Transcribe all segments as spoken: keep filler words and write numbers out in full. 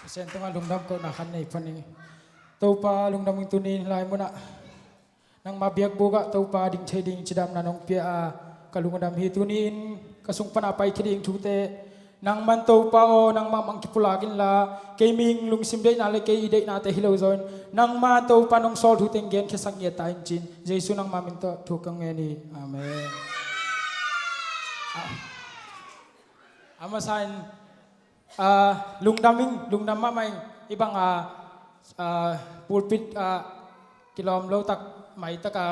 Pasian tungah lungdam kohna khat nei pha ning. Topa, lungdam ing. Tuni in lai munah nangma biakbuk ah Topa, ding thei ding cidamna nong pia a, ka lungdam hi. Tuni in ka sung pana paikhia ding thute nangman Topa aw, nangmah mah kipulak inla, kei mihing lungsim deihna le kei i deihnate hi lo zaw in, nangman Topa nong sawl thu teng genkhiasak ngiat ta in ci-in Jesu nangma min tawh thu ka ngen hi. Amen. A, a masa in, a, lungdam ing, lungdam mahmah ing. Hih bang a, a, pulpit a kilawm lo tak, mai tak a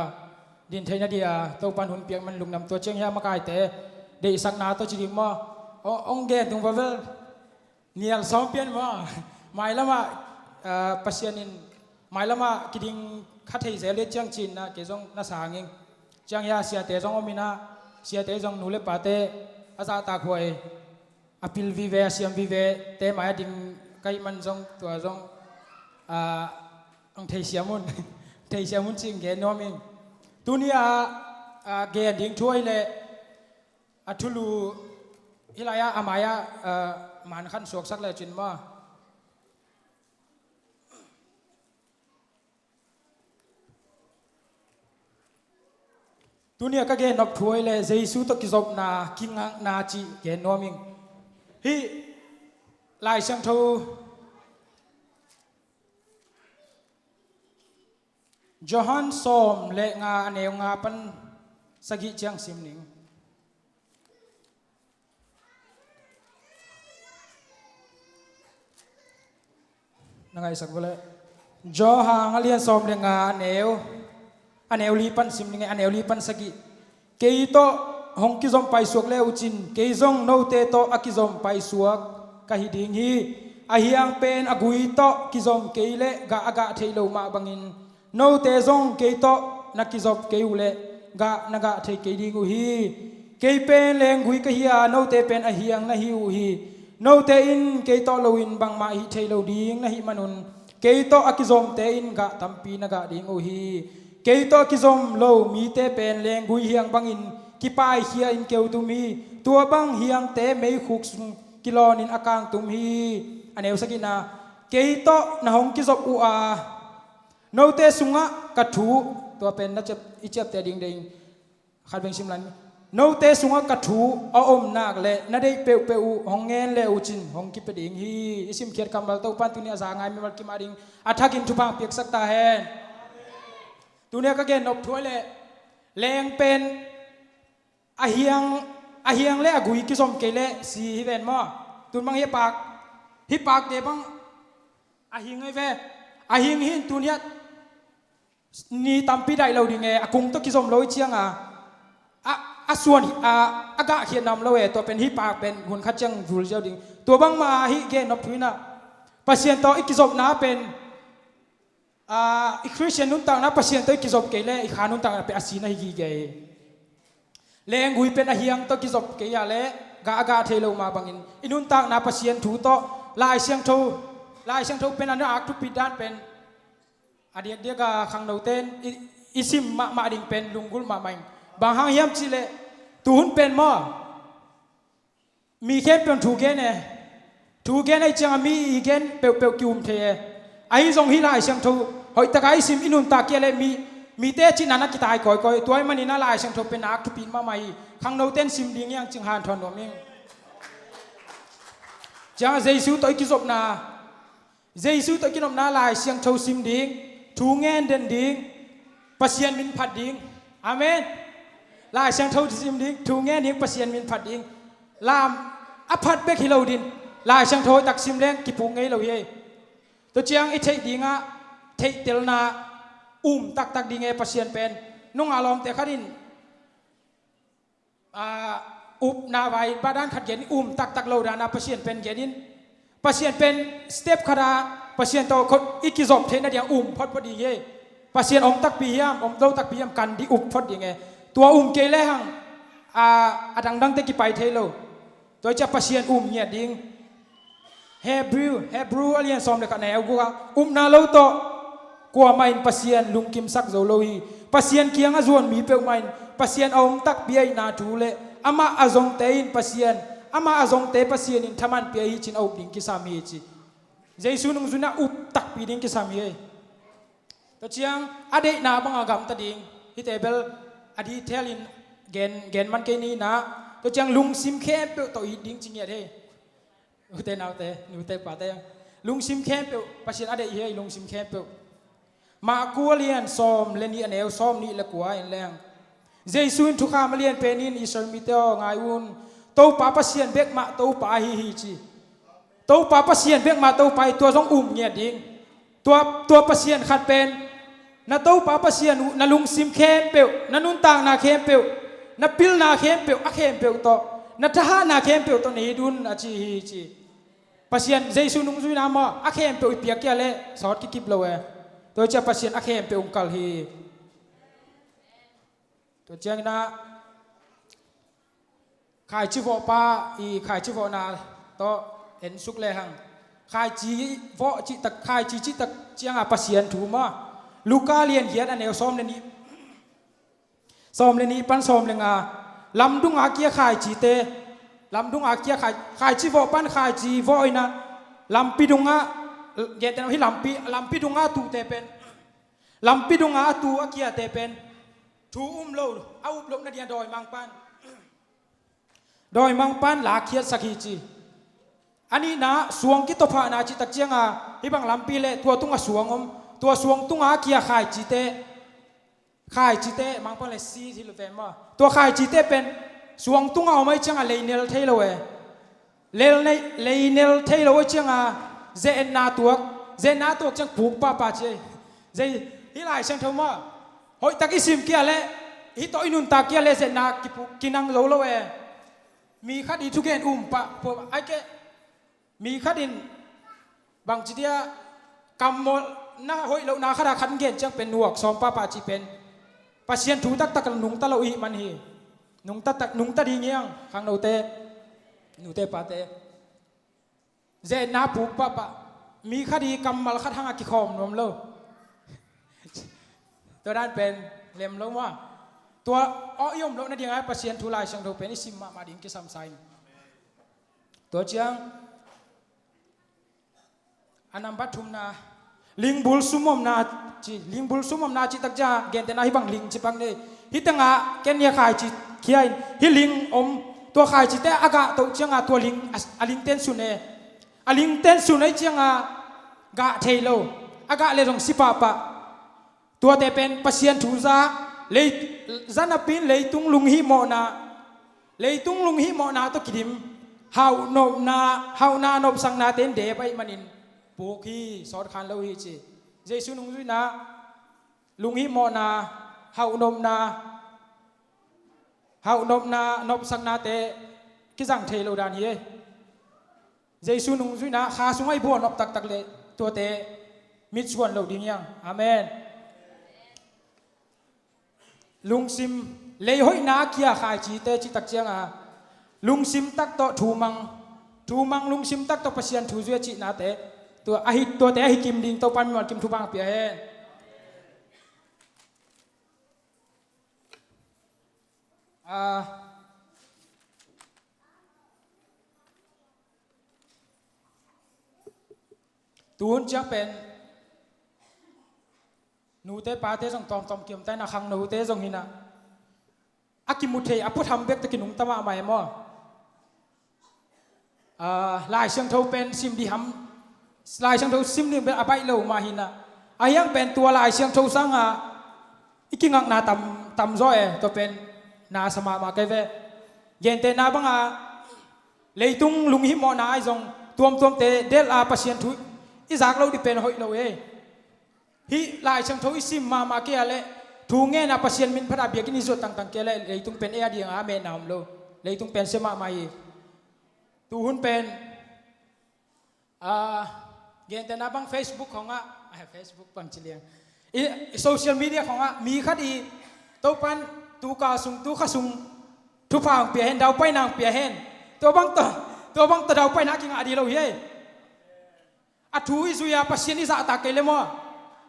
din theihna ding a Topan hun piak man lungdam. Tua ciang hih a makaite deihsakna tawh ci ding maw? Ong, ong gen tung va vel. Nial sawm pian maw? Mailamah, a, Pasian in mailamah kiding kha thei zel le ciang ci-in ah kei zong na sang ing. Ciang hih a siate zong om in ah, siate zong nu le pate a zahtak huai, a pil vive, a siam vive te mai a ding ka hih man zong, tua zong, a, ang theisiam un, theisiam un ci-in gen nuam ing. Tuni a, a, gen ding thu ahih leh a thulu hih lai-ah a mai-ah, a, man khan suaksak le cin maw? Tuni a ka gen nop thu ahih leh Jesu tawh kizopna, kingakna cih gen nuam ing. Hih Lai Siangtho Johan sawm le nga, a neu nga pan sagih ciang sim ning. Na ngaihsak vawleh. Johan a lian sawm le nga, a neu, a neu li pan sim ning e, a neu li pan sagih. Kei tawh hong kizom paisuak le uh cin, kei zong note tawh a kizom paisuak ka hi ding hi. A hiang pen a gui tawh kizom kei leh gah a gah theih loh mah bangin, note zong kei tawh na kizop kei uh leh gah na gah thei kei ding uh hi. Kei pen lenggui ka hi a, note pen a hiang na hi uh hi. Note in kei tawh loin bangmah hih theih loh ding na hih manun, kei tawh a kizomte in gah tampi na gah ding uh hi. Kei tawh a kizom lo mite pen lenggui hiang bangin kipaikhia in keu tum hi. Tua bang hiangte meikhuk sung kilawnin a kang tum hi. A neu sagihna, kei tawh na hong kizop uh a, note sungah ka thu, tua pen na ciap, i ciapteh ding deih ing. Khat beng sim lai ni. Note sungah ka thu a om nak leh na deih peuhpeuh uh hong ngen le uh cin hong kipia ding hi. I simkhiat kammal Topan tuni a za ngai mimal kim a ding a thakin thupha piaksak ta hen. Tuni a ka gen nop thu ahih leh, leng pen a hiang, a hiang le a gui kizom kei leh si hi ven maw? Tun bang hih pak, hih pakte bang a hing hi ve. A hing hi in tun hiah ni tampi daih lo ding e, a kung tawh kizom lo hi ciang a, a, a suan, a, a gah khiat nam lo e, tua pen hih pak pen hun khat ciang vul ziau ding. Tua bangmah hih gen nop thu in ah, Pasian tawh i kizopna pen, a, i Khristian nuntakna Pasian tawh i kizop kei leh i kha nuntakna pen a si na hi gige hi. Lenggui pen a hiang tawh kizop kei a leh gah a gah thei loh mah bangin, i nuntakna Pasian thu tawh, Lai Siangtho, Lai Siangtho pen a na ak thupit dan pen a diakdiak a khangnote in i, i sim mahmah ding pen lunggulh mahmah ing. Bang hang hiam cih leh, tuhun pen maw, mi khempeuh in thu gen e. Thu gen ahih ciangin mi i gen peuhpeuh ki-um thei e. Ahi zong hih Lai Siangtho hoih takin i sim i nuntak kei a leh mi, mite cihna na kitai kawikawi. Tua ahih manin ah Lai Siangtho pen a ak thupit mahmah hi. Khangnote in sim ding hi hang ci-in hanthawn nuam ing. Ciang a Jesu tawh i kizopna, Jesu tawh i kizopna Lai Siangtho sim ding, thu ngen den ding, Pasian min phat ding. Amen. Lai Siangtho sim ding, thu ngen ding, Pasian min phat ding. Lam a phat bek hi lo ding, Lai Siangtho hoih tak sim leng kipuk ngei lo hi. Tua ciang i theih ding ah, theihtelna um taktak ding e Pasian pen. Nungak lawmte khat in, a, upna vai bang dan khat gen in, um taktak lo dan a Pasian pen gen in. Pasian pen step khat a, Pasian tawh khut i kizop theihna ding a um photphot ding hi. Pasian om takpi hiam, om lo takpi hiam, kan ding, up phot ding e. Tua um kei lehang, a, a dangdangte kipai thei lo. Tua hi ciang Pasian um ngiat ding. Hebrew, Hebrew a lian sawm le khat, a neu guk ah, upna lo tawh kuamah in Pasian lungkimsak zo lo hi. Pasian kiang a zuan mi peuhmah in Pasian a om takpi ahihna thu le amah a zongte in Pasian, amah a zongte Pasian in thaman pia hi ci-in a up ding kisam hi ci. Jesu nungzuina up takpi ding kisam hi. Tua ciang a deihna banga gamta ding. Hihte bel a detail in gen, gen man kei ni nah. Tua ciang lungsim khempeuh tawh it ding ci ngiat hi. Ute naute, nute pate. Lungsim khempeuh, Pasian a deih hi, lungsim khempeuh. Marku a lian sawm le nih a neu sawm nih le kua en leng. Jesu in thukham a lian pen in Israel mite aw ngai un. Topa Pasian bek mah Topa ahi hi ci. Topa Pasian bek mah Topa hi, tua zong um ngiat ding. Tua, tua Pasian khat pen, na Topa Pasian uh, na lungsim khempeuh, na nuntakna khempeuh, na pilna khempeuh, a khempeuh tawh, na thahatna khempeuh tawh na it un a ci hi ci. Pasian Jesu nungzuina mah, a khempeuh i piak kia leh sawt kikip lo e. Tua cia Pasian a khempeuh ung kal hi. Tua ciangin ah, khaici vawhpa i khaici vawhna tawh en suk lehang. Khaici vawh cihtak, khaici cihtak cianga Pasian thu mah. Luka lian giat a neu sawm le nih. Sawm le nih pan sawm le nga. Lamdunga kia khaicite. Lamdunga kia khai, khaici vawh pan khaici vawh inah. Lampi dungah, gentena hi lampi, lampi dungah tute pen. Lampi dungah a tu a kiate pen. Thu um lo, a up loh na dia dawimang pan. Dawimang pan lakkhiatsak hi ci. A nihna suang kitophahna cihtak cianga, hih bang lampi le tua tunga suang om, tua suang tunga a kia khaicite, khaicite, mangpang le si hi lo ve maw. Tua khaicite pen, suang tunga om ahi cianga leinel thei lo e. Lel nei, leinel thei lo ahi cianga, ze-etna tuak, ze-etna tuak ciang puk pahpah ci. Zei, hih Lai Siangtho maw. Hoihtak i sim kia le, hih tawh i nuntak kia le ze-etna kipuk, kinang zo lo e. Mi khat i thugen um pah, pua, ai ke, mi khat in bangci dia kammawl na hoih lohna khat a khat gen ciang pen nuak sawm pahpah ci pen. Pasian thu taktak nungta lo i hih man hi. Nungta tak, nungta ding hiang, khangnote, nute pate. Ze-etna puk pahpah. Mi khat i kammal khat hanga kikhawm nuam lo. Tua dan pen lem lo maw. Tua aw i om loh na dinga Pasian thu Lai Siangtho pen i sim mahmah ding kisam sa in. Tua ciang a nambat thumna, lingbul sumomna ci, lingbul sumomna cihtak cianga, gentena hih bang ling ci bang nei. Hih tengah ken nia khaici khia in, hih ling om, tua khaicite a gah toh cianga tua ling, a, a lingten sun e. A lingten sun ahi cianga gah thei lo. A gah le zong si pahpah. Tuate pen Pasian thu za, lei, za napi in leitung lunghihmawhna, leitung lunghihmawhna tawh kidim, hauhnopna, hauhna nopsaknate in dep ahih manin puk hi, sawt khan lo hi ci. Jesu nungzuina, lunghihmawhna, hauhnopna, hauhnopna, nopsaknate kizang thei lo dan hi. Jesu nungzuina kha sungah i bual nop taktak le tuate mitsuan lo ding hiang. Amen. Lungsim, leihoihna a kia khaicite cihtak cianga, lungsim tak tawh thumang, thumang lungsim tak tawh Pasian thu zui a cihnate, tua ahi, tuate ahi kim ding Topa mimal kim thupha pia hen. Ah, tuhun ciang pen nute pate zong tawmtawm kiamta inah, khangnote zong hinah, a kimu thei a puatham bek tawh kinungta mahmah e maw. Ah, Lai Siangtho pen sim diham, Lai Siangtho sim ding pen a baih lo mah hinah. A hiang pen tua Lai Siangtho sangah i kingakna tam, tamzaw e, tua pen na sa mahmah kei ve. Gentehna banga leitung lunghihmawhna ahi zong tuamtuamte delh a Pasian thu i zak lo dih pen hoih lo e. Hih Lai Siangtho i sim mahmah kei a leh thu ngen a Pasian min phat a biakinn i zuat tangtang kei a leh leitung pen ei a ding a mehna om lo. Leitung pen sia mahmah hi. Tuhun pen, ah, gentehna bang Facebook khongah, ah, Facebook bang ci liang, i, i social media khongah mi khat i Topan tukal sung, tukha sung thupha hong pia hen, daupaina hong pia hen. Tua bang tawh, tua bang tawh daupaina kingah dih lo hi. A thu i zui a Pasian i zahtak kei le maw.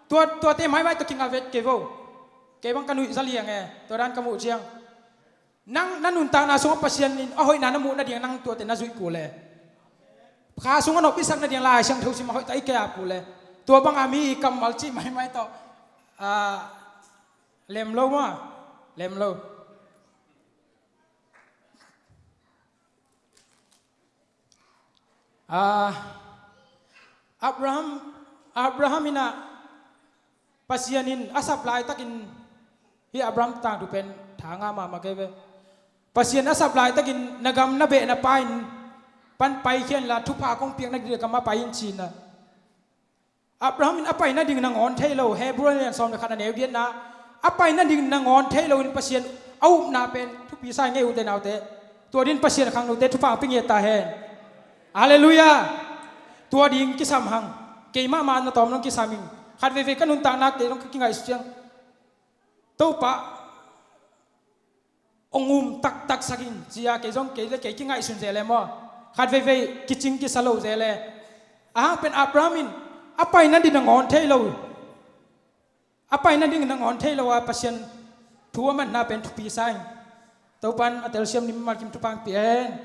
Tua, tuate maimai tawh kinga vet kei vo. Kei bang ka nuih za liang e, tua dan ka muh ciang. Nang na nuntakna sungah Pasian in a hoihna na muh nading nang tuate na zuih kul e. Kha sungah nop i sak nading Lai Siangtho sim a hoih tak i kei a pu le. Tua banga mi kammal cih maimai tawh, ah, lem lo maw? Lem lo. Ah, Abraham, Abraham in ah Pasian in a sap laitakin, hih Abraham tangthu pen tha ngah mahmah kei ve. Pasian a sap laitakin na gam na beh na pa in pan paikhia inla thupha kong piak nading gam ah pai in ci-in ah. Abraham in a pai nading nangawn thei lo, Hebrew lian sawm le khat a neu giatna, a pai nading nangawn thei loin Pasian a upna pen thupi sa ing ei, ute naute. Tua dingin Pasian khangnote thupha hong pia ngiat ta hen. Halleluiah. Tua ding kisam hang. Keimah mah na tawm dong kisam ing. Khat veivei ka nuntaknate dong ka kingaihsut ciang, Topa hong um taktak sak in ci-a kei zong kei le kei kingaihsun zel e maw? Khat veivei kicing kisa lo zel e. Ahang pen Abraham in a pai nading nangawn thei lo, a pai nading nangawn thei lo a Pasian thu a manna pen thupi sa ing. Topan a telsiam ni mimal kim thupha hong pia hen.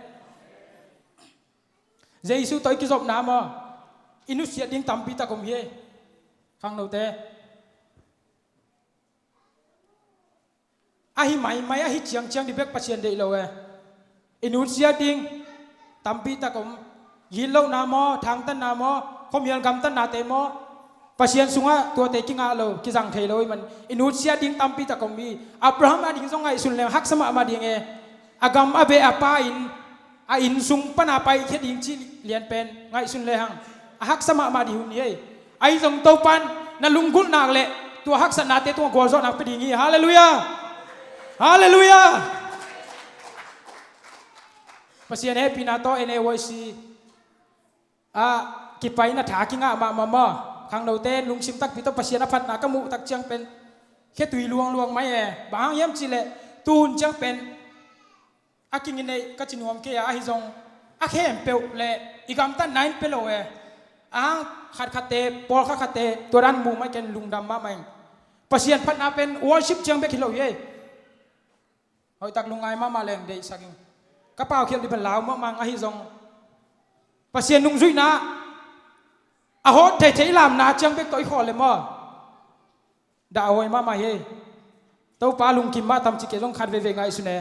Jesu tawh i kizopna maw, i nusiat ding tampi tak om hi. Khangnote, ahi maimai, ahi ciangciang ding bek Pasian deih lo e. I nusiat ding tampi tak om. Gitlohna maw, thangtatna maw, khuamial gamtatnate maw, Pasian sungah tuate kingah lo, kizang thei lo ahih man i nusiat ding tampi tak om hi. Abraham a ding zong ngaihsun leng haksa mahmah ding e. A gam a beh a pa in, a inn sung pana paikhia ding cih lian pen ngaihsun lehang a haksa mahmah ding hun hi. Ahi zong Topan na lunggulhna leh tua haksatnate tungah gualzawhna pia ding hi. Halleluiah. Halleluiah. Pasian hehpihna tawh N A Y C a kipai na tha kingah mahmah maw? Khangnote lungsim takpi tawh Pasian a phatna ka muh tak ciang pen khetui luangluang mai e. Bang hang hiam cihleh tuhun ciang pen a kinginei ka ci nuam kei a, ahi zong a khempeuh le i gamtatna in pia lo e. A hang khatkhatte, pawlkhat khatte tua dan muh mai ken lungdam mahmah ing. Pasian phatna pen worship ciang bek hi lo hi ei. Hoihtak lungngai mahmah leng deihsak ing. Ka paukhialh dih pen lau mahmah ing, ahi zong Pasian nungzuihna a hawt theithei lamna ciang bek tawh i khawl le maw? Dah a huai mahmah hi. Topa lungkim mah tam ci kei zong khat veivei ngaihsun e.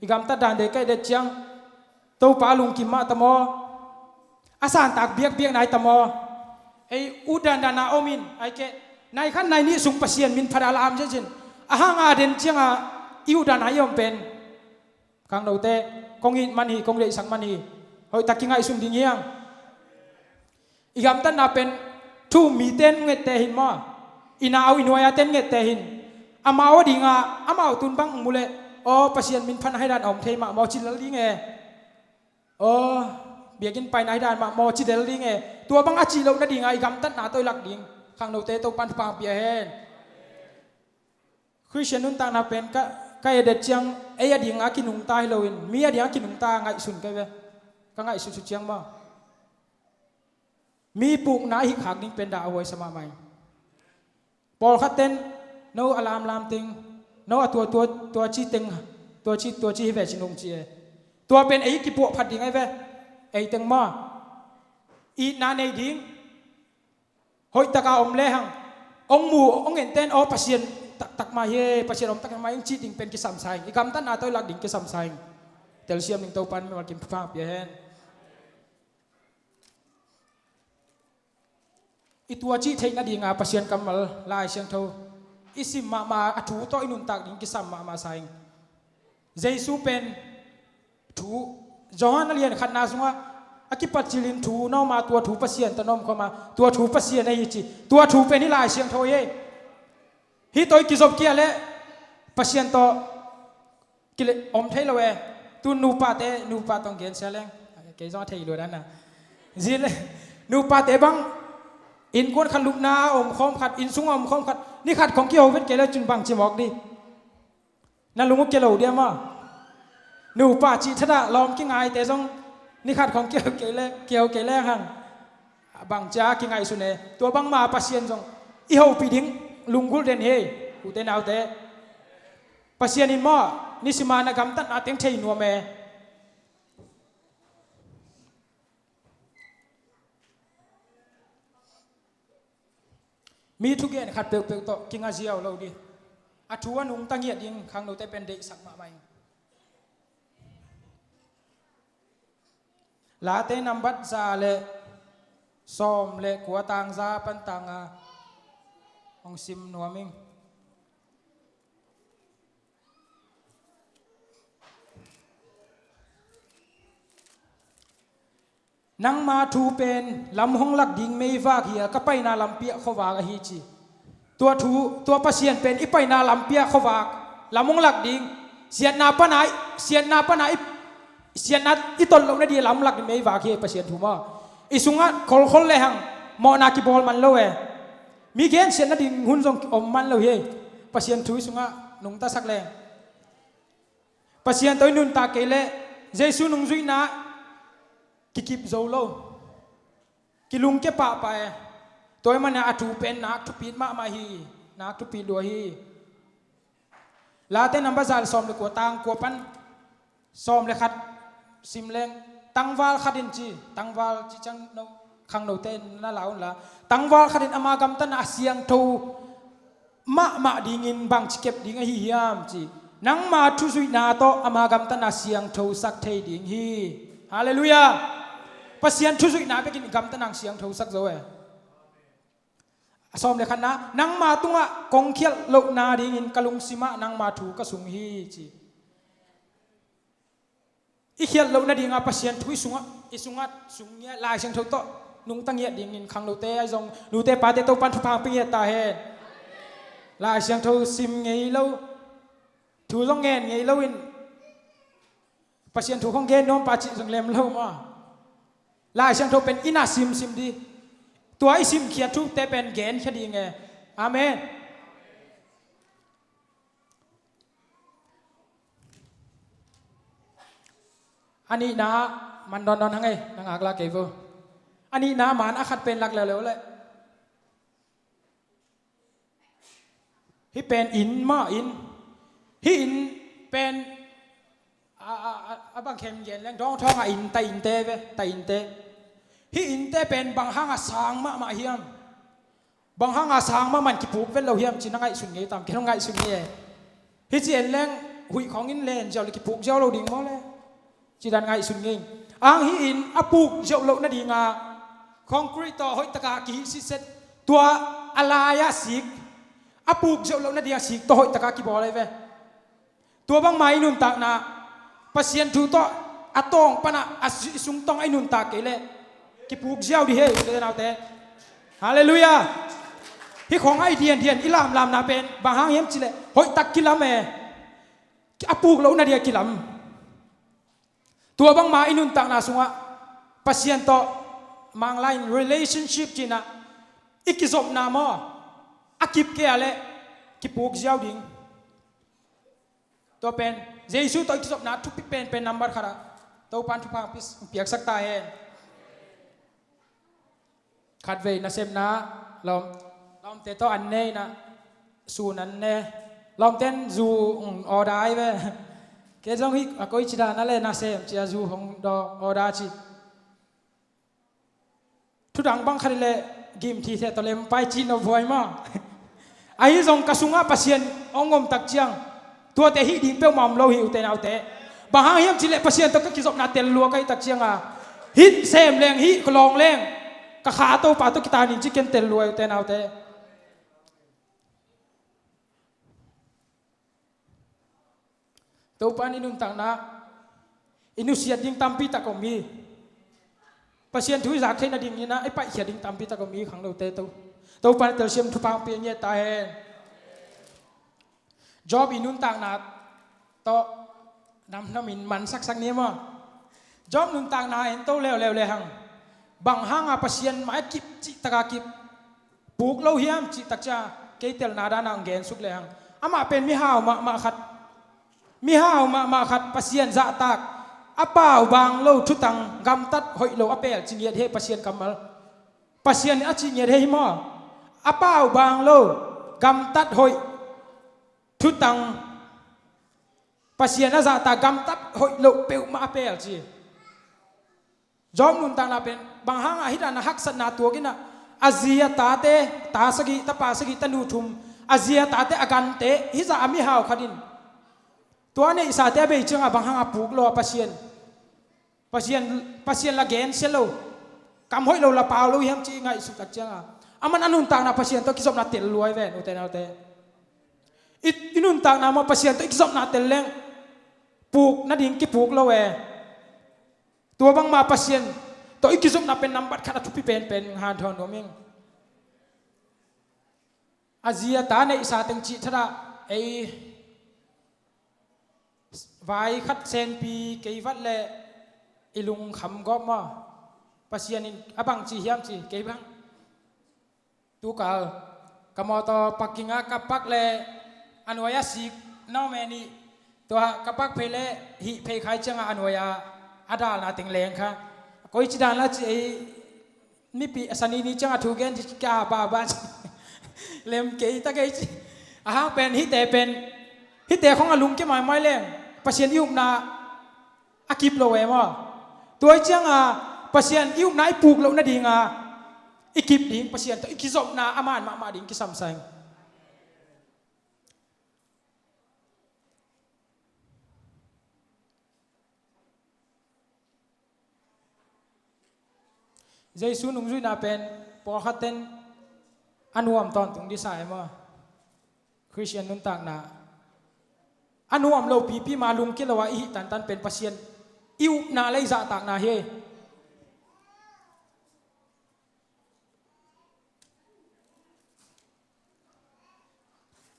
I gamtat dan de kaih det ciang Topa lungkim mah tam aw. A santak biakbiak nai tam aw. Ei ut dandan a om in, ai keh nai khat nai nih sung Pasian min phat a lam ziahziah in, a hang a den cianga i ut dan a i om pen khangnote kong it man hi, kong deihsak man hi. Hoihtak kingaihsun ding hi hang. I gamtatna pen thu-um mite in ngette hin maw? I nau i nuai-ate in ngette hin. Amau a dinga amau tun bang mu leh, aw, Pasian min phatna hi dan a om thei mah maw ci lel ding e. Aw, biakinn paina hi dan mah maw ci lel ding e. Tua bang a cih loh nadinga i gamtatna tawh i lak ding khangnote Topan thupha hong pia hen. Khristian nuntakna pen ka, ka edet ciang ei a dinga kinungta hi loin mi a dinga kinungta ngaihsun ka hi ve. Ka ngaihsut sut ciang maw? Mi pukna a hih khak ding pen dah a huaisa mahmah ing. Pawlkhat ten no a lamlam teng, no a tua, tua, tua ci teng, tua ci, tua ci hi ve ci nung ci e. Tua pen ei kipuah phat ding ahi ve. Ei teng maw? Itna nei ding. Hoihtaka om lehang hong mu hong en ten, aw, Pasian taktak mah hi e, Pasian om taktak mah hi ing cih ding pen kisam sa ing. I gamtatna tawh i lak ding kisam sa ing. Telsiam ning Topan mimal kim thupha pia hen. I tua cih theih nadinga Pasian kammal Lai Siangtho i sim mahmah a thu tawh i nuntak ding kisam mahmah sa ing. Jesu pen thu, Johan a lian khatna sungah a kipat cilin thu na om a, tua thu Pasian tawh na om khawm a, tua thu Pasian ahi ci. Tua thu pen hih Lai Siangtho hi e. Hih tawh i kizop kia leh Pasian tawh kile om thei lo e. Tu nupate, nupa tawh gen sia leng kei zong a thei lua dan a. Zin le nupate bang innkuan khat lupna a om khawm khat, inn sung a om khawm khat, ni khat khong kiho vet kei le cun bang ci mawk dih. Na lung uh kia lo dia maw? Nupa cih thadah lawm kingaite zong ni khat khong kiho kei le, kiho kei le hang bang cia kingaihsun e. Tua bangma Pasian zong i hopih ding lunggulh den hi. Ute naute, Pasian in maw, nisima na gamtatna teng thei nuam e. Mi thugen khat peuhpeuh tawh kinga ziau lo dih. A thu a nungta ngiat ding khangnote pen deihsak mahmah ing. Late nambat za le sawm le kua, tang za pan tang nga hong sim nuam ing. Nangma thu pen lam hong lak ding meivak hi a, ka paina lampi ah khuavak ahi ci. Tua thu, tua Pasian pen i paina lampi ah khuavak, lam hong lak ding, siatna pana i, siatna pana i, siatna i tot lohna ding lam lak ding meivak hi Pasian thu maw. I sungah kholkhol lehang mawhna kibawl man lo e. Mi gensiatna ding hun zong om man lo hi. Pasian thu i sungah nungtasak leng, Pasian tawh i nuntak kei leh Jesu nungzuihna kikip zo lo, kilungkia pahpah e. Tua ahih manin a thu pen nak thupit mahmah hi, nak thupit lua hi. Late nambat za le sawm le kua, tang kua pan sawm le khat sim leng, tangval khat in ci, tangval ci ciang no, khangnote na la un la, tangval khat in ama gamtatna a siangtho mahmah dingin bangci kep ding ahi hiam ci, nangma thuzuihna tawh ama gamtatna siangthosak thei ding hi. Halleluiah. Pasian thuzuihna bekin gamtatna siangthosak zo e. A sawm le khatna, nangma tungah kong khialh lohna dingin ka lungsimah nangma thu ka sung hi ci. I khialh loh nadinga Pasian thu i sungah, i sungah sung ngiat, Lai Siangtho tawh nungta ngiat dingin khangnote ahi zong nute pate Topan thupha hong pia ngiat ta hen. Lai Siangtho sim ngei lo, thu zong ngen ngei loin Pasian thu khong gen nuam pa cih zong lem lo maw. Lai Siangtho pen i na simsim dih. Tua i simkhiat thute pen genkhia ding e. Amen. A nihna man dawndawn hang ei, na ngak la kei vo. A nihna man a khat pen lak leuleu leh. Hih pen inn mah inn. Hih inn pen a, a, a, a bang khem gen leng dawngthawng a inn, ta innte ve, ta innte. Hih innte pen bang hanga sang mahmah hiam? Bang hanga sang mahmah in kipuk vet lo hiam ci na ngaihsun ngei tam, kei ngaihsun ngei e. Hih ci en leng huih khawng in len ziau le kipuk ziau lo ding maw le? Ci dan ngaihsun ngei. Ang hih inn a puk ziau loh nadinga concrete tawh hoih taka kihih sitset, tua a lai-ah sik, a puk ziau loh nadinga sik tawh hoih taka kibawl ahi ve. Tua bangma i nuntakna Pasian thu tawh a tawng pana a si-, sungtawng a i nuntak kei leh kipuk ziau dih hei, ute naute. Halleluiah. Hih khawng a i diandian i lamlamna pen bang hang hiam cileh hoihtak kilam e. A puk loh nadinga kilam. Tua bangma i nuntakna sungah Pasian tawh Manglai in relationship cinah i kizopna maw, a kip kei a leh kipuk ziau ding. Tua pen Jesu tawh i kizopna thupi penpen nambat khatah Topan thupha hong piaksak ta hen. Khatvei nasemna lawm, lawmte tawh an ne inah sun an ne. Lawmte in zu order ahi ve. Kei zong hih a koici dan a le nasem cia zu hong order ci. Thudang bang khat i leh gim thi theh tawh lem pai cih no buai maw. Ahi zong ka sungah Pasian hong om tak ciang tuate hih ding peuhmah om lo hi, ute naute. Bang hang hiam cileh Pasian tawh ka kizopna tel lua ka hih tak cianga hih sem leng, hih ka lawng leng, ka kha Topa tawh kitan in ci ken tel lua hi, ute naute. Topa in i nuntakna i nusiat ding tampi tak om hi. Pasian thu i zak theih nadingin ah i paihkhia ding tampi tak om hi khangnote. To, Topa in telsiam thupha hong pia ngiat ta hen. Job i nuntakna tawh namnam in mansaksak ni maw. Job nuntakna en to leuleu le hang. Bang hanga Pasian mai kip cihtaka kip puk lo hiam cih takcia kei telna dana hong gensuk le hang. Amah pen mihau mahmah khat, mihau mahmah khat, Pasian zahtak, a pau bang lo thutang gamtat hoih lo a pel ci ngiat hi Pasian kammal. Pasian a ci ngiat hi maw. A pau bang lo gamtat hoih thutang, Pasian a zahtak gamtat hoih lo peuhmah a pel ci. Job nuntakna pen bang hanga hih dana haksatna tuak inah A zi a tate, ta sagih, tapa sagih, tanu thum, a zi a tate a gante, hizah a mihau khat in tua neihsate a bei ciangah bang hang a puk lo a Pasian, Pasian, Pasian la gensia lo, kam hoih lo la pau lo hiam ci i ngaihsut tak ciangah, aman a nuntakna Pasian tawh kizopna tel luai ven, ute naute. I, i nuntakna mah Pasian tawh i kizopna tel leng puk nading kipuk lo e. Tua bangmah Pasian tawh i kizopna pen nambat khat a thupi penpen hanthawn nuam ing. A zi a ta neihsa teng cih thadah ei vai khat senpi kei vat le i lungkham gawp maw? Pasian in a bang ci hiam ci kei bang. Tukal ka mawtaw parking ah ka park le a nuai a sik nawmen ih, tua ka park phei le hih phei khai ciangah a nuai a, a dalna teng leng kha. Koi ci dan la ci ei, mipi a sani ni ciangah thu gen ci ka ba ba ci. Lem kei ta kei ci. A hang pen hihte pen, hihte khong a lungkia maimai leng Pasian i upna a kip lo e maw? Tua i cianga Pasian i upna i puk loh nadinga i kip ding, Pasian tawh i kizopna a man mahmah ding kisamsa ing. Jesu nungzuihna pen pawlkhat ten a nuam tawntung disa e maw? Khristian nuntakna a nuam lo pipi ma lungkia lo a i hih tantan pen Pasian i upna le i zahtakna hi.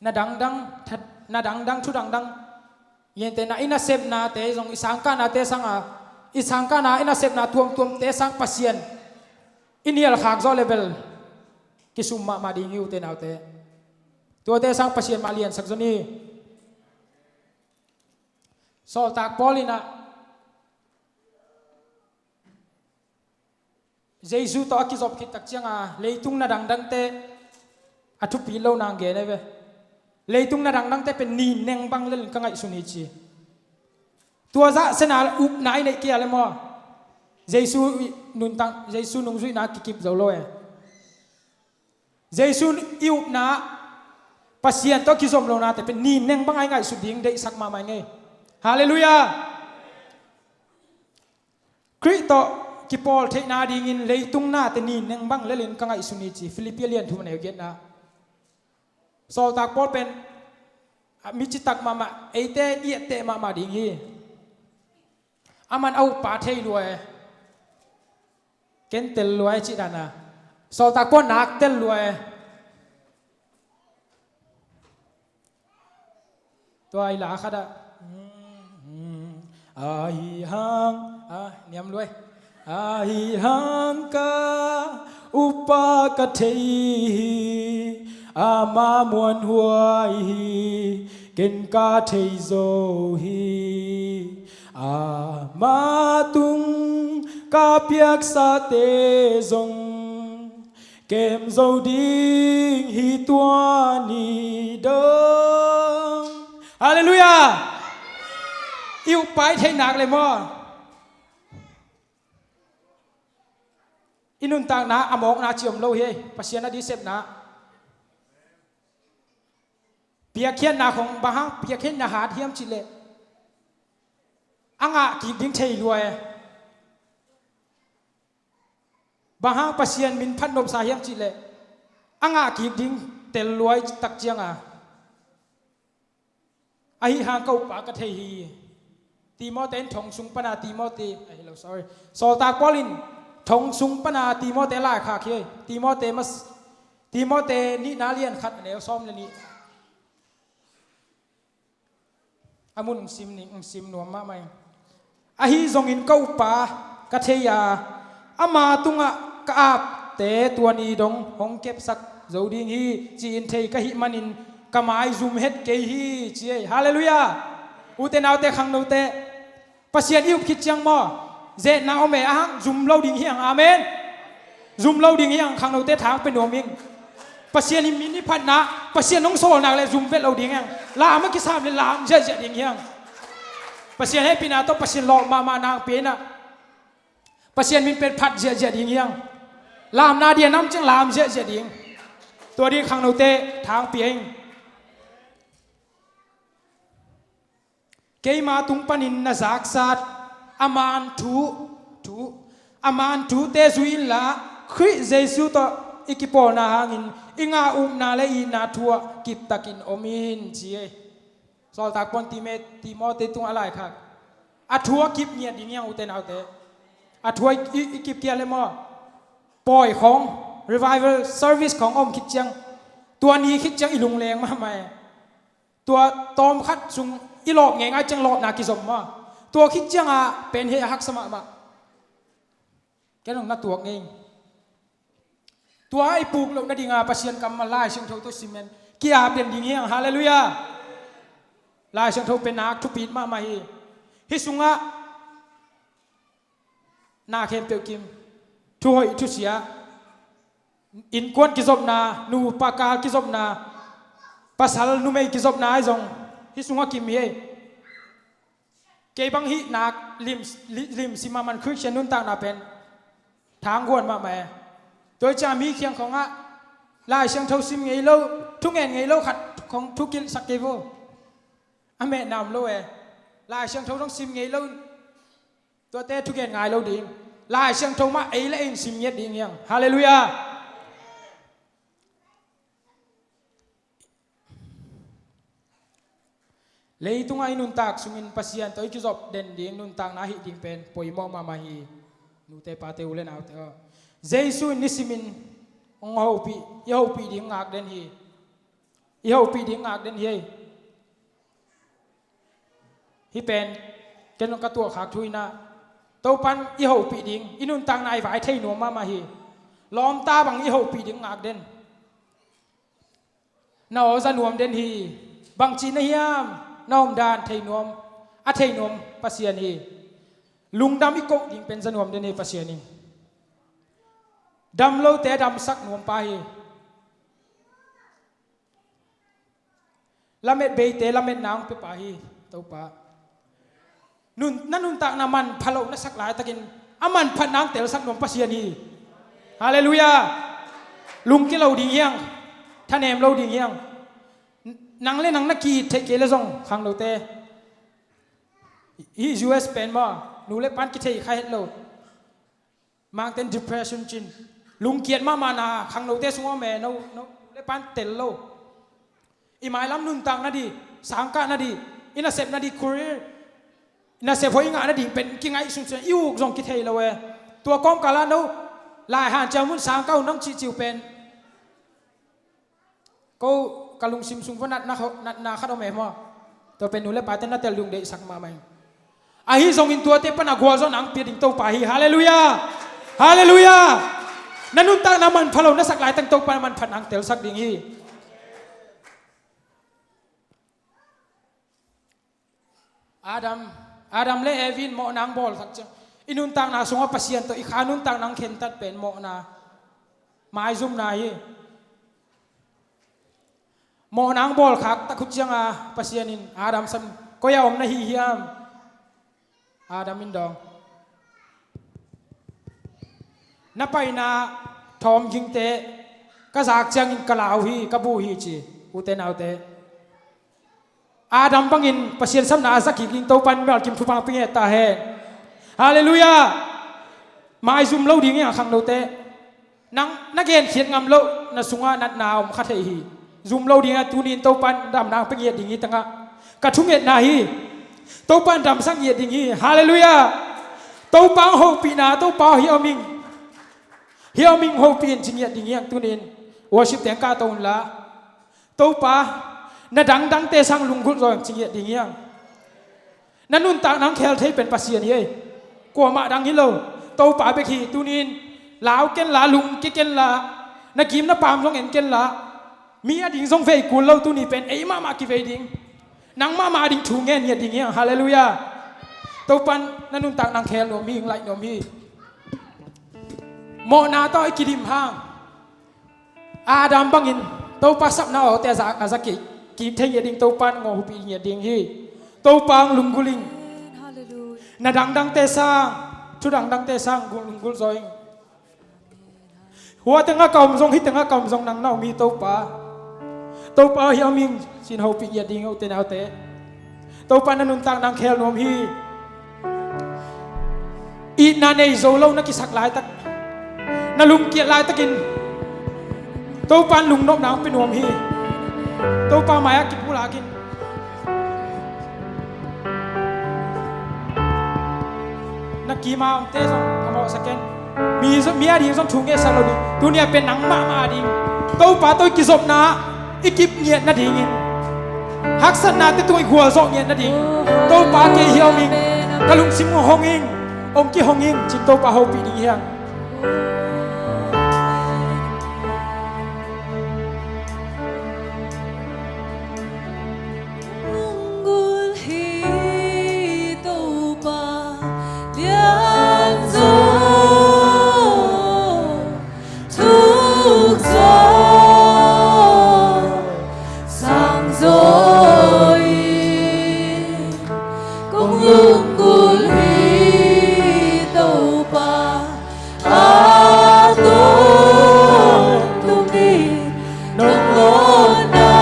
Na dangdang, na dangdang thu dangdang, gente na i nasepnate zong i sangkahnate sanga, i sangkahna i nasepna tuamtuamte sang Pasian i nialkhak zawh lebel kisum mahmah ding hi, ute naute. Tuate sang Pasian mah liansak zaw ni. Sawltak Paul in ah Jesu tawh a kizop khit tak cianga leitung na dangdangte a thupi lo nang gen e ve. Leitung na dangdangte pen ni neng bang lelin ka ngaihsun hi ci. Tua zah sena upna i neih kia le maw? Jesu i nuntak, Jesu nungzuihna kikip zo lo e. Jesu i upna, Pasian tawh kizom lonate pen ni neng bang a i ngaihsut ding deihsak mahmah i ngei. Halleluiah. Khrih tawh kipawl theihna dingin leitung nate ni neng bang lelin ka ngaihsun hi ci. Filippi lian thum a neu giatna. Sawltak Paul pen a mi citak mahmah, eite i etteh mahmah ding hi. Aman a uppa thei luai, ken tel luai cih dana. Sawltak Paul nak tel luai. Tua i la khat ah, ahi hang, ah, niam luai. Ahi hang ka uppa ka thei hi, ama muanhuai hi, ken ka thei zo hi. Ama tung ka piaksate zong kem zo ding hi tua ni dong. Halleluiah. I uppa i theih nak le maw? I nuntakna a mawkna ci om lo hi. Pasian a di sepna, piakkhiatna khong bang hang piakkhiatna hat hiam cihleh a ngah kik ding thei luai. Bang hang Pasian min phat nopsa hiam cihleh a ngah kik ding tel luai tak cianga. Ahi hang ka uppa ka thei hi. Timote in thong sung pana Timote, ah, hi lo, sorry. Sawltak Paul in thong sung pana Timote laikhak hi. Timote mas, Timote nihna lian khat a neu sawm le nih. A mun sim ning, sim nuam mahmah ing. Ahi zongin ka uppa ka thei a, ama tungah ka apte tua ni dong hong kepsak zo ding hi ci-in thei ka hih manin ka mai zum het kei hi ci ei. Halleluiah. Ute naute khangnote, Pasian i up khit ciang maw, zetna om e, a hang zum lo ding hi ang. Amen. Zum lo ding hi ang, khangnote thang pe nuam ing. Pasian in min i phatna, Pasian hong sawlnak le zum vet lo ding hi ang. Lam a kisam le lam ziahziah ding hi ang. Pasian hehpihna tawh Pasian lawh mahmah nang pen ah Pasian min pen phat ziahziah ding hi ang. Lamna dia nam ciang lam ziahziah ding. Tua ding khangnote thangpi ing. Keima tung panin na zaksat a man thu, thu, a man thute zui inla, Khrih Jesu tawh i kipawlna hangin i ngah upna le itna thu ah kiptakin om in ci ei. Sawltak Paul Timote tungah a laikhak a thu a kip ngiat ding hiang, ute naute. A thu a i, i, i kip kia le maw? Pawi khawng, revival service khawng om khit ciang, tua ni khit ciang i lungleng mahmah e. Tua tawm khat sung i lawp ngeingai ciang lawpna kizom maw? Tua khit ciangah pen hei a haksa mahmah. Ken hong na tuak ngei. Tua i puk loh nadinga Pasian kammal Lai Siangtho tawh simen ki-ap den ding hiang. Halleluiah. Lai Siangtho pen nak thupit mahmah hi. Hih sungah na khempeuh kim, thuhoih thusia, innkuan kizopna, nupa kal kizopna, pasal numei kizopna ahi zong hih sungah kim hi ei. Kei bang hih nak lim, li-, lim sim a man Khristian nuntakna pen thangguan mahmah e. Tua hi ciang mi khiang khawngah Lai Siangtho sim ngei lo, thungen ngei lo khat khawng thukilhsak kei vo. A mehna om lo e. Lai Siangtho zong sim ngei lo, tuate thugen ngai lo ding. Lai Siangtho mah ei le ei in sim ngiat ding hiang. Halleluiah. Leitungah i nuntak sungin Pasian tawh i kizop den ding nuntakna hih ding pen poimawh mahmah hi. Nute pate, u le naute aw, Jesu in nisimin hong hopih, i hopih ding ngak den hi. I hopih ding ngak den hi ei. Hih pen ken ka tuahkhak thu inah, Topan i hopih ding, i nuntakna i vai thei nuam mahmah hi. Lawmta bang i hopih ding ngak den. Na aw za nuam den hi. Bangci na hiam? Na omdan thei nuam, a thei nuam Pasian hi. Lungdam i koh ding pen za nuam den hi Pasian in. Dam lote damsak nuam pa hi. Lamet beite lametna hong pia pa hi Topa. Nun, na nuntakna manpha lo na sak laitakin a manphatna hong telsak nuam Pasian hi. Halleluiah. Lungkia lo ding hiang. Thanem lo ding hiang. Nang le nang na ki-it theih kei le zong khangnote, hih U S pen maw, nu le pan kithei kha het lo. Mangten depression cin, lungkiat mahmahna khangnote sung om e. No, no, nu le pan tel lo. I mailam nuntak nading, sangkah nading, i nasep nading, career, i nasep hoih i ngah nading pen kingaih sunsun, i uk zong kithei lo e. Tua kawmkalah no, lai hanciam hun sangkah hun nong cihcih uh pen, ko ka lungsim sung vua natna kho-, natna khat om e maw? Tua pen nu le pate na tel ding deihsak mahmah in. Ahi zongin tuate pan a gualzawhna hong pia ding Topa hi. Halleluiah. Halleluiah. Na nuntakna manpha lo na sak laitakin Topa na manphatna hong telsak ding hi. Adam, Adam le Evi in mawhna hong bawlsak ciang, i nuntakna sungah Pasian tawh i kha nuntakna hong khentat pen mawhna, maizumna hi. Mawhna hong bawlkhak tak uh cianga Pasian in Adam sam, koi-ah om na hi hiam? Adam in dawng, na paina thawm gingte ka zak ciangin ka lau hi, ka bu hi ci, ute naute. Adam bangin Pasian sapna a za kik ding Topan mimal kim thupha pia nget ta hen. Halleluiah. Maizum lo ding hiang khangnote. Nang na genkhiat ngam loh na sungah natna om kha thei hi. Zum lo dingah tuni-in Topan damna pia ngiat ding hi tangah ka thungetna hi. Topan damsak ngiat ding hi. Halleluiah. Topa hong hopihna, Topa hih om ing, hih om ing, hopih in ci ngiat ding hiang tuni-in. Worship teng kah to unla. Topa, na dangdangte sang lunggulh zaw ing ci ngiat ding hiang. Na nuntakna hong khel thei pen Pasian hi ei. Kuamah dang hi lo. Topa bek hi. Tuni-in lau kenla, lungkia kenla, na kim na paam zong en kenla, mi ading zong vei kul lo. Tuni pen ei mahmah kivei ding, nang mahmah ading thu ngen ngiat ding hiang. Halleluiah. Topan na nuntakna hong khel nuam hi, hong laih nuam hi. Mawhna tawh i kidim hang Adam bangin Topa sapna awte a za, a za kik, kik thei ngiat ding Topa in hong hopih ngiat ding hi. Topa hong lunggulh ing. Halleluiah. Na dangdangte sang, thu dangdangte sang lunggulh zaw ing. Hua tengah ka om zong, hih tengah ka om zong, nang na om hi Topa. Topa aw, hih om ing, ci-in hopih ngiat ding hi, ute naute. Topa, na nuntak nang khel nuam hi. Itna nei zo lo na kisak laitak, na lungkiat laitakin Topa in lungnopna hong pia nuam hi. Topa mai-ah kipulakin na kima omte zong phamawhsak in. Mi, mi ading zong thu ngetsak lo ding. Tuni-ah pen nangmah mah ading Topa tawh i kizopna i kip ngiat nadingin, haksatnate tungah i gualzawh ngiat nading Topa, kei hih om ing, ka lungsim hong ing, hong kihong ing, ci-in Topa hopih ding hi hang. Lunggulh hi Topa lianzaw, thukzaw, sangzaw hi. Kong lunggulh hi Topa, a tawntung in nong lawhna,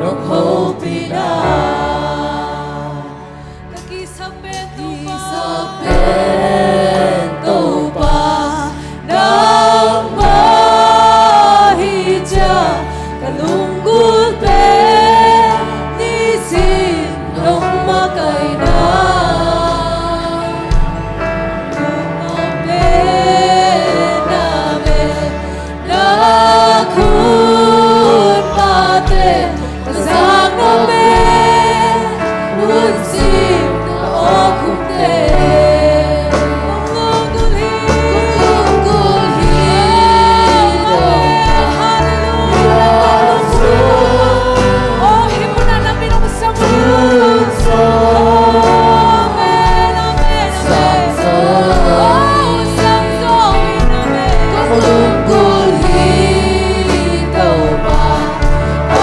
nong hopihna. Ka kisap pen Topa, kisap pen Topa, nangmah hi ciang ka lunggulh pen nisim nong makaihna. Nong pen na pen na khut pate, ka zak nop pen hun sim ka awkhumte. Kong lunggulh hi, kong lunggulh hi. Halleluiah. Oh, hih munah na min hong sang un. Amen, amen, amen. Oh, sangzaw in, amen. Kong lunggulh hi Topa, a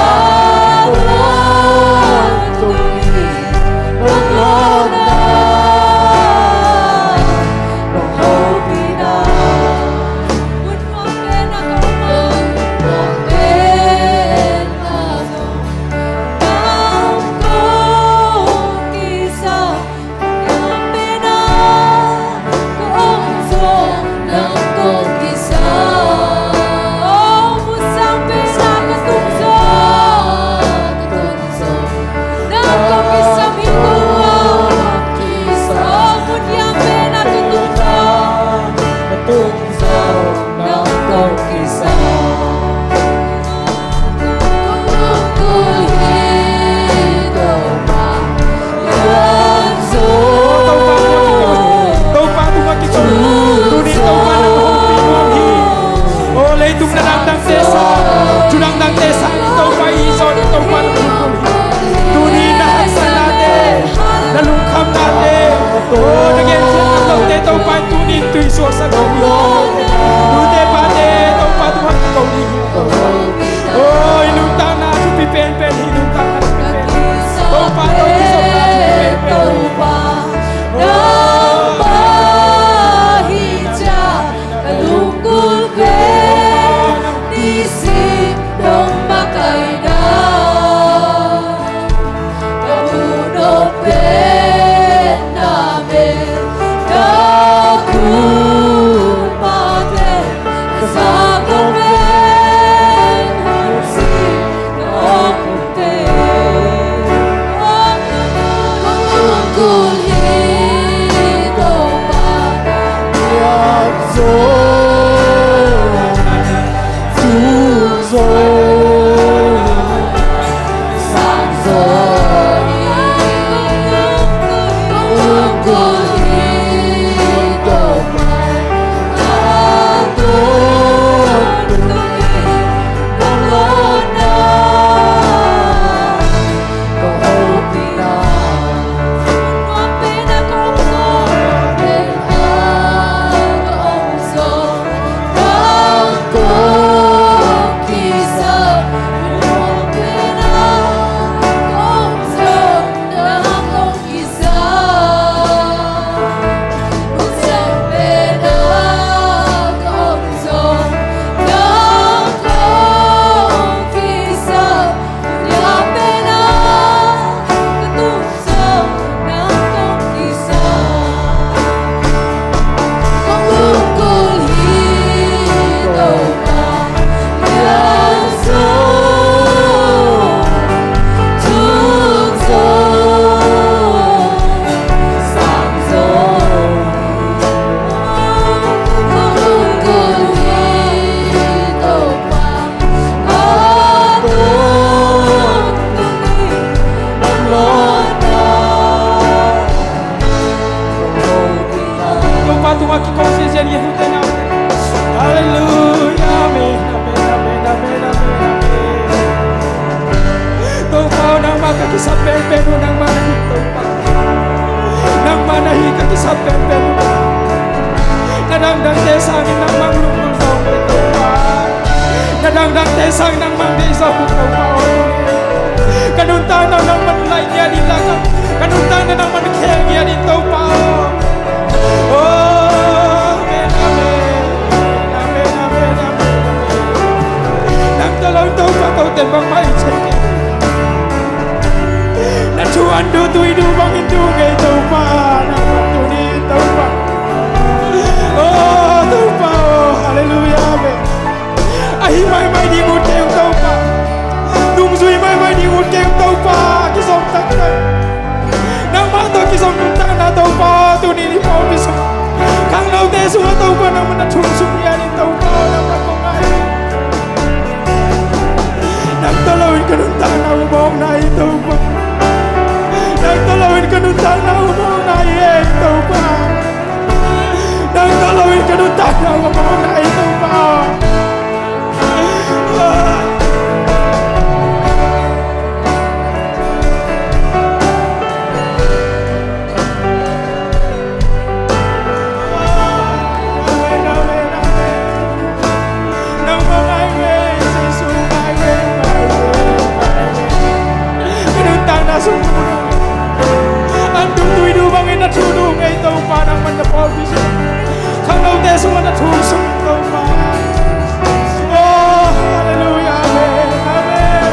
tawntung in nong lawhna, nong hopihna. Mun nuam pen ah ka om a, mun nuam pen ah zong nang kong kisap. Mun nuam pen ah ka om zong nang kong kisap. Oh, mun sang pen ah ka tung zong, ka tung zong nang kong kisap hi Topa. Oh, mun hiam pen ah ka tung zong, ka tung zong nang kong kisap. Kong lunggulh hi Topa lianzaw. Topa tungah kikum. Tuni Topa nang hong pi nuam hi. O leitung na dangdangte sang, thu dangdangte sang in Topa i zawn in Topa nang hong kum hi. Tuni na haksatnate, na lungkhamnate, o na genkhiat lote Topa in tuni in tuisuaksak nuam hi. Nute pate Topa tungah kiko ding hi. O i nuntakna thupi penpen hi, nuntakna thupi penpen. Topa tawh i kizopna thupi penpen hi. Nangmah hi ciang ka lunggulh pen nisim nong makaihna. Ka muh nop pen na pen, ka khut pate, ka zak nop pen hun sim ka awkhumte. Kong lunggulh hi Topa, lianzaw, thukzaw, sangzaw hi. Kong lunggulh hi Topa, a tawntung in nong lawhna, ka hopihna. Mun nuam pen ah ka om zong, mun nuam pen ah ka om zong, Tungah kikong ziahziah ni, hute naute. Halleluiah. Amen, amen, amen, amen, amen, amen. Topa aw, nangmah ka kisap penpen uh, nangmah na hi Topa. Nangmah na hi ka kisap penpen uh. Na dangdangte sangin nangmah lunggulh zaw hi Topa. Na dangdangte sangin nangmah deih zaw hi Topa aw. Ka nuntakna uh nangmah laih ngiat in la, ka nuntakna uh nangmah khel ngiat in Topa aw. Amen, amen. Amen, amen, amen, amen. Nang tawh lo in Topa kote bangmah i cih kei. Na thu an duh tui duh bangin duh ngei Topa. Nang tuni Topa. Oh Topa, oh halleluiah, amen. Ahi maimai ding ut kei ung Topa. Nungzui maimai ding ut kei ung Topa. Kizom taktak. Nangmah tawh kizom nuntakna Topa, tuni ni pawlpi sung khangnote sungah Topa nangmah na thu sung ngiat in Topa, nangmah kong ngai. Nang tawh lo in ka nuntakna uh mawkna hi Topa. Nang tawh lo in ka nuntakna uh mawkna hi ei Topa. Nang tawh lo in ka nuntakna uh mawkna hi Topa. Ka nuntakna sung an duh tui duh bangin na thu duh ngei Topa, nangmah na pawlpi sung khangnote sungah na thu sung Topa. Oh halleluiah, amen, amen, amen.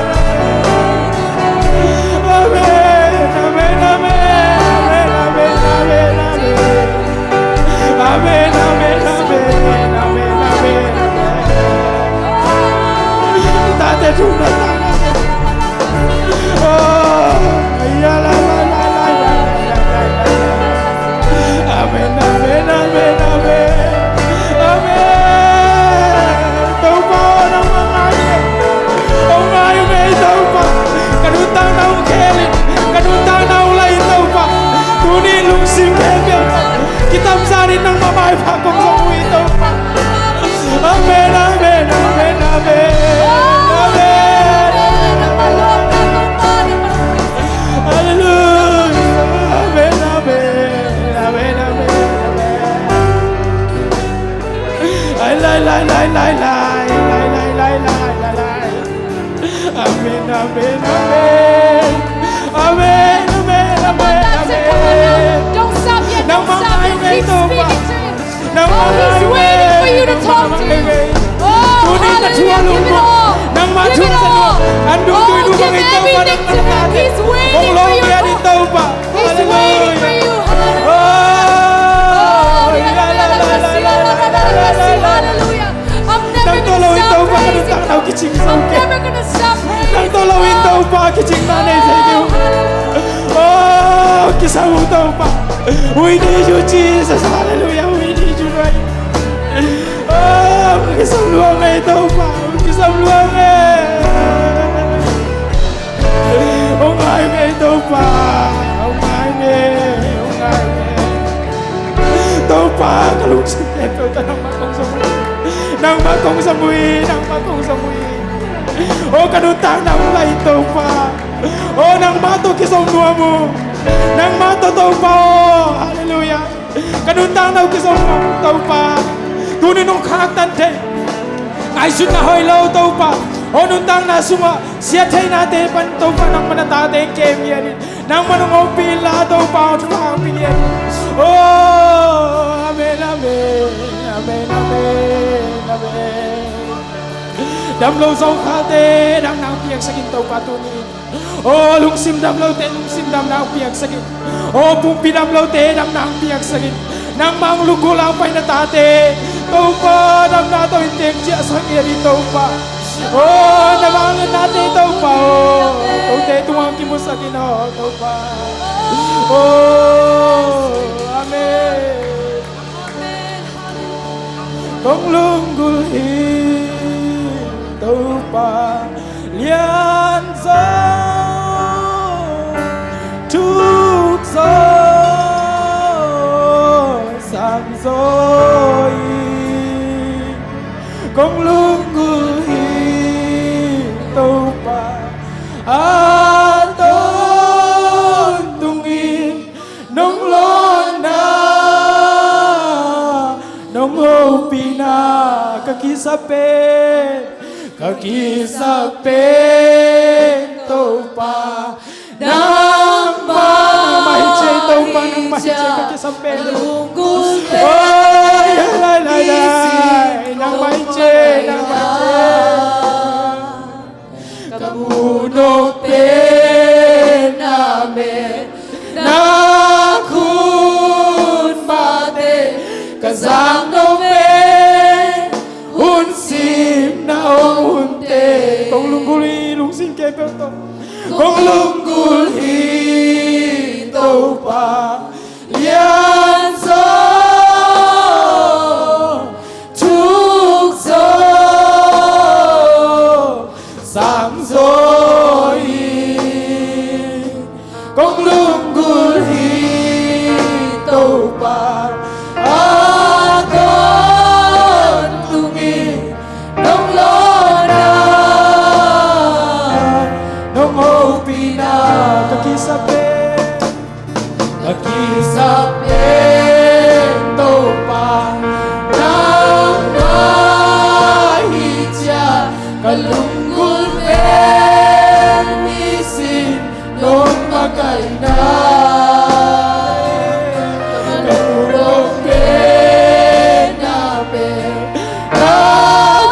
Amen, amen, amen, amen, amen, amen. Amen, amen, amen, amen, amen. Tate thumna, tate thumna. Oh, ya la, la, la. Amen, amen, amen, amen. Amen. Topa aw, nangmah ngai ung ei. Hong ngai ung ei Topa. Ka nuntakna hong khel in, ka nuntakna hong laih in Topa. Tuni lungsim khempeuh kitamzan in nangmah maipha kong zong uh hi Topa. Amen, amen, amen, amen. Amen. Halleluiah. Amen, amen, amen, amen, amen. Ai, lai, lai, lai, lai, lai. Amen, amen, amen. Amen, amen, amen, amen. Come on, that's it. Come on now. Don't stop yet. Don't stop yet. Keep speaking to him. Oh, he's waiting for you to talk to him. Oh, hallelujah. Give it all. Give it all. Oh, give everything to him. He's waiting for you to talk. He's waiting for you. Hallelujah. Oh, hallelujah. I'm never gonna stop praising. I'm never gonna stop praising. Nang tawh lo in Topa kicingna nei thei ding. Oh, kisam uh Topa. We need you, Jesus. Hallelujah. We need you, Lord. Oh, kisam lua ngei Topa. Kisam lua ngei. Hong ngai ung ei Topa, hong ngai ung ei, hong ngai ung ei. Topa, ka lungsim khempeuh tawh nangmah kong zong uh hi. Nangmah kong zong uh hi, nangmah kong zong uh hi. Oh, ka nuntakna hong laih in Topa. Oh, nangmah tawh kizom nuam uh. Nangmah tawh Topa aw. Halleluiah. Ka nuntakna uh kizom nuam uh Topa. Tuni nong khaktan thei, ngaihsutna hoih lo Topa. Oh, nuntakna sungah siattheihnate pan Topa nangmah na tate kem ngiat in. Nangmah nong ompih inla Topa aw, thupha hong pia ngiat in. Oh, amen, amen, amen, amen, amen. Damlo zokhalte damna hong piaksak in Topa tuni in. Oh, lungsim damlote lungsim damna hong piaksak in. Oh, pumpi damlote damna hong piaksak in. Nangmah hong lungkul hong pai na tate Topa damna tawh in teng ciahsak ngiat in Topa. Oh, na vangliatnate Topa aw, kote tungah hong kimusak in aw Topa. Oh, amen. Kong lunggulh hi Topa, lian zaw, thuk zaw, sang zaw in, kong lunggulh hi Topa, a tawntungin nong lawnna, nong hopihna ka kisap pen, ka kisap pen Topa. Nangmah hi ci ei Topa, nangmah hi ci ei ka kisap pen. Oi, lai, lai, lai. Nangmah hi ci ei, nangmah hi ci ei. Ka muh nop pen amen, na khut mahte ka zak nop pen hun simna hong hun tei. Kong lunggulh hi lungsim khempeuh tawh. Kong lunggulh hi Topa, lianzaw, thukzaw, sangzaw in, kong lunggulh hi Topa, a tawntungin nong lawnna, nong hopihna ka kisap pen, ka kisap pen Topa, nangmah hi ci a, ka lunggulh pen nisim nong makaihna. Ka muh nop pen amen, na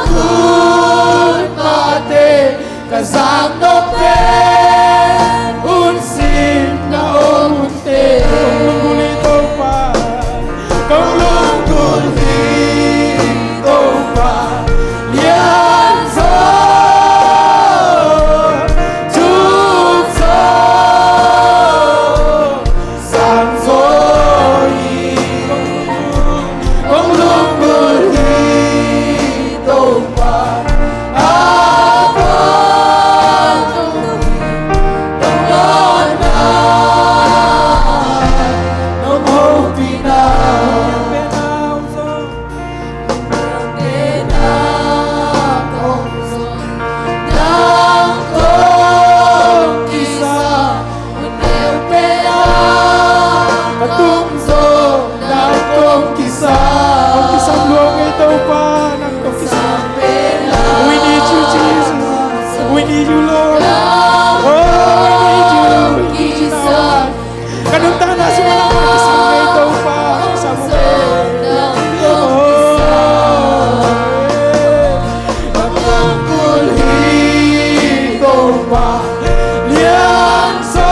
khut mahte ka zak nop pen hun simna hong hun tei. Kong lunggulh hi Topa, kong lunggulh hi Topa, lianzaw, thukzaw, sangzaw in, kong lunggulh hi Topa, a tawntungin nong lawnna, nong hopihna. Ka tung zaw nang kong kisam, kong kisam lua ngei Topa, nang kong kisam. We need you, Jesus. We need you, Lord. Oh, we need you. We need you now. Ka nuntakna sungah nangmah kisam ngei Topa, kisam ngei. Oh, kong lunggulh hi Topa, lianzaw,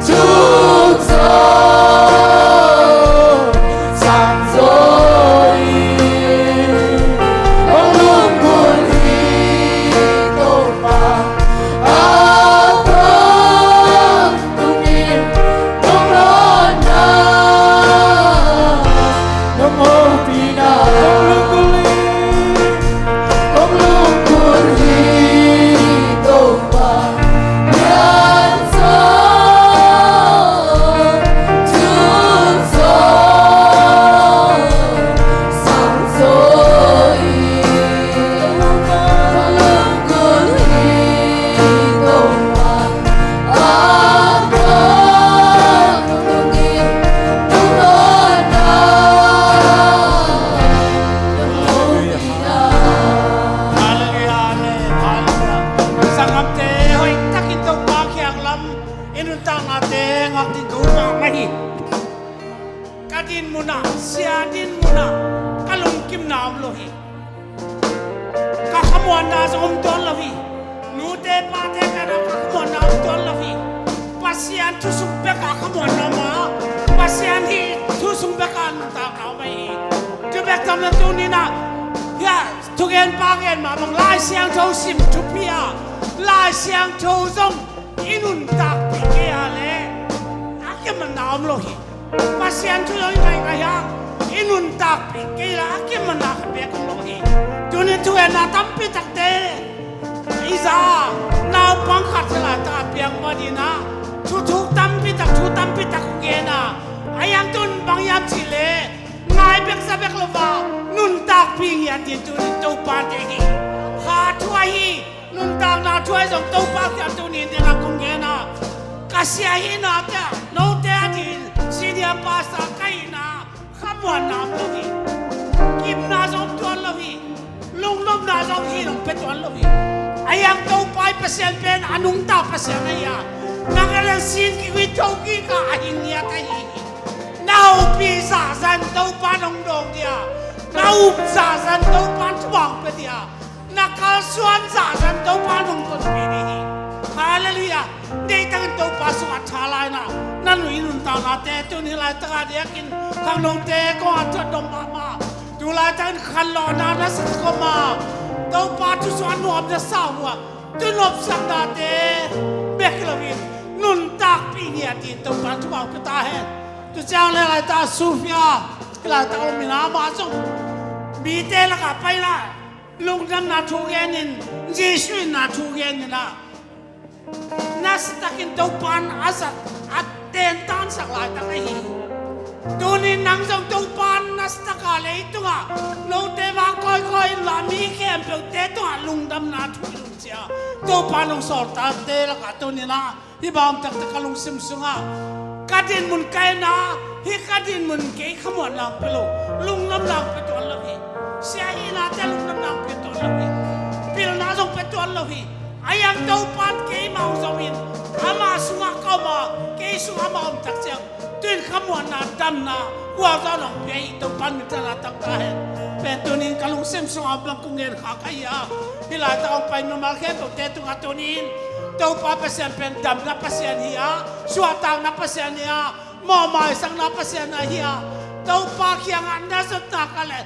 thukzaw, sangzaw in, kong lunggulh hi Topa, a tawntungin nong lawnna, nong hopihna. Kong lunggulh hi, kong lunggulh hi Topa, lianzaw, thukzaw, sangzaw in, kong lunggulh hi Topa, a tawntungin nong lawnna, nong hopihna. Halleluiah, amen. Halleluiah. Sanggamte, hoih takin Topa kiang lam i nuntaknate ngak ding ka ut mahmah hi. Ka din munah, sia din munah ka lungkimna om lo hi. Ka khamuanna zong om tuan lo hi. Nute pate ka na ka khamuanna om tuan lo hi. Pasian thu sung bek a khamuanna om a, Pasian hih thu sung bek a nuntakna om ahi hi. Tu bek tam lo, tuni-in ah, hia, thugenpa gen mah bang Lai Siangtho sim thupi a, Lai Siangtho zong i nuntakpih kei a leh a kimanna om lo hi. Pasian thu zong i ngaingai a, i nuntakpih kei leh a kimanna khat bek om lo hi. Tuni-in thugenna tampi takte i za a, naupang khat hi lai, a piang mah ding a, thuthuk tampi tak, thu tampi tak gen a, a A yang tun bang hiam cih leh ngai bek za bek lo a nuntakpih ngiat ding tuni Topa deih hi. Kha thu ahi, nuntakna thu ahi zong Topa kiang tuni in dena kong gen a, ka sia hihna te ah note a ding senior pastor ka hihna khamuanna om lo hi. Kimna zong tuan lo hi. Lungnopna zong hi nong pia tuan lo hi. A yang Topa i Pasian pen a nungta Pasian ahi a, nang a leng sin kiwi tho kik a a hing ngiat ahi hi. Na hopih zahzah in Topa nong dawng dia, na up zahzah in Topa thubang pia dia, na kalsuan zahzah in Topa nong tonpih ding hi. Halleluiah. Deihtakin Topa sungah tha laina, na nui nuntaknate tuni laitak a diakin khangnote kong a thuat dong mahmah. Tu laitakin khanlawhna na sa koma Topa thu sungah nuam na sa uh a, tu nopsaknate bek hi loin nuntakpih ngiat ding Topa thubang pia ta hen. Tu ciang le laitak Sofia, laitak om in a, amah zong mite lakah paina lungdamna thu genin, Jesuh in na thu genin a, nasatakin Topa in a zat a tentansak laitak ahi hi. Tunin nang zong Topa in nasataka leitungah note vang kawikawi inla mi khempeuhte tungah lungdamna thu i lungcia Topa nong sawltate lakah tunin a hih bang taktak ka lungsim sungah ka dinmun ka en a, hih ka dinmun kei khamuanna hong pia lo, lungdamna hong pia tuan lo hi. Sia hihnate lungdamna hong pia tuan lo hi. Pilna zong pia tuan lo hi. A yang Topa in keimah hong zom in, amah sungah ka om a, kei sungah amah om tak ciang, tu in khamuanna, damna, gualzawhna hong pia hi. Topa in minthanna tang ta hen. Pen tunin ka lungsim sungah bang kong gen kha ka hi a, hih laitak hong pai mimal khempeuhte tungah tunin Topa Pasian pen damna Pasian hi a, suahtakna Pasian hi a, mawhmaisakna Pasian ahi a, Topa kiangah na zot nak leh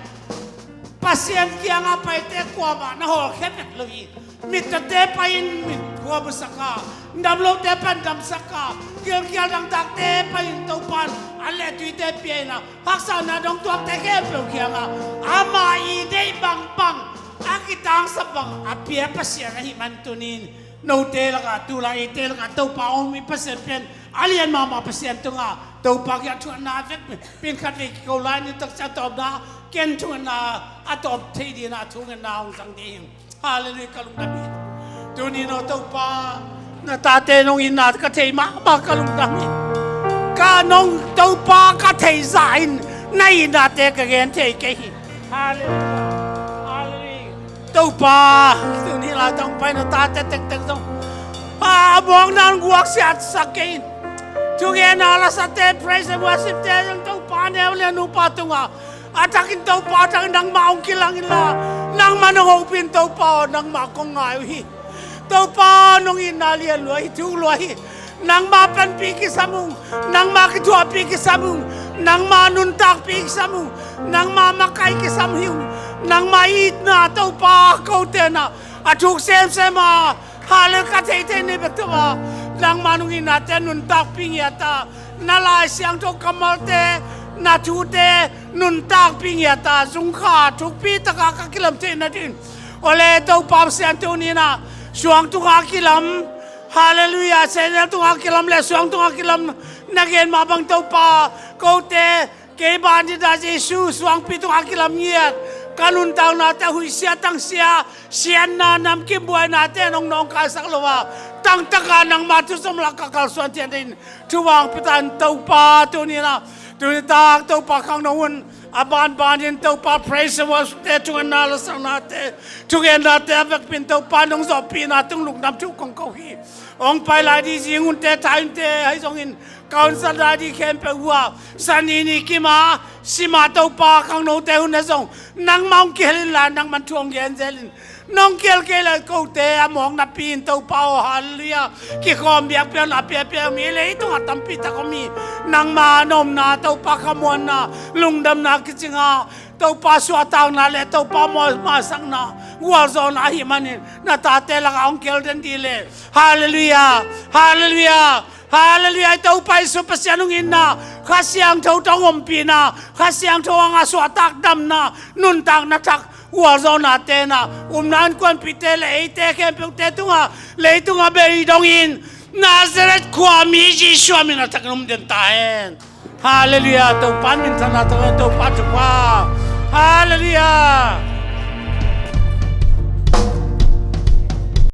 Pasian kiangah paite kuamah na hawlkhia vet lo hi. Mittawte pai-in mit kuamah sak a, damlote pai-in damsak a, gilkial dangtakte pai-in Topa in an le tuite pia in a, haksatna dong tuakte khempeuh kiangah ama i deih bangbang, a kitangsap bang a pia Pasian ahih man tunin note lakah, tu lai eite lakah Topa om i Pasian pen a lian mahmah Pasian tungah Topa kiang thungetna vek pen khatvei kiko lai ni taksa tawpna ken thungetna a tawp thei dingin a thungetna hong zang ding hi. Halleluiah, ka lungdam hi. Tuni no Topa, na tate nong itna ka thei mahmah, ka lungdam hi. Ka nong Topa ka thei zah in na itnate ka gen thei kei hi. Halleluiah. Halleluiah. Topa, tuni laitang pai na tate tengteng zong a mawkna hong guaksiatsak kei in. Thugenna lasate, praise and worship te zong Topa neu le nupa tungah a thakin Topa a thakin nangmah hong kilang inla, nangmah nong hopih in Topa aw, nangmah kong ngai uh hi. Topa nong itna lian lua hi, thuk lua hi. Nangmah panpih kisam ung, nangmah kithuahpih kisam ung, nangmah nuntakpih kisam ung, nangmah makaih kisam hi ung, nangmah itna Topa kote na a thuk semsem a, halleluiah, ka theithei nei bek Topa, nangmah nong itnate nuntakpih ngiat a, na Lai Siangtho kammalte, na thute nuntakpih ngiat a, zungkha thukpi taka ka kilam theih nadingin, ole Topa Pasian, tuni na suang tunga kilam, halleluiah, sehnel tunga kilam le suang tunga kilam na gen mah bang Topa, kote kei ban dida Jesu suangpi tunga kilam ngiat, ka nuntaknate huihsia tangsia, siatna namkim buainate nong nawngkaisak lo a, tangtaka nangmah thu zom lak ka kalsuan thian dingin thuvang pia ta in Topa, tuni na, tuni tak Topa khangno hun a banbanin Topa praise and worship te, thungetna lasaknate, thugennate a vekpi in Topa nong zawhpihna tung lungdam thu kong ko hi. Hong pai lai ding zinghunte, thaunte ahi zongin ka hun sat lai ding khempeuh uh a, sani ni kim a, sim a, Topa khangnote hun ah zong nangmah hong kihel inla, nangmah thu hong gen zel in. Nong kihel kei leh kote a mawk napi in Topa aw, halleluiah, kikhawm biakpiakna piapia mi leitungah tampi tak om hi. Nangmah na omna Topa khamuanna, lungdamna kicing a, Topa suahtakna le Topa mawhmaisakna, gualzawhna ahih manin na tate lakah hong kihel den ding le. Halleluiah, halleluiah, halleluiah. Topa Jesu Pasian hong itna, Kha Siangtho tawh hong ompihna, Kha Siangtho hanga suahtak damna, nuntakna thak, gualzawhnate na, upna innkuanpihte le eite khempeuhte tungah, leitung a bei dongin Nazareth khuami Jesu a min a thakin om den ta hen. Halleluiah. Topa minthanna tawh Topa thupha. Halleluiah.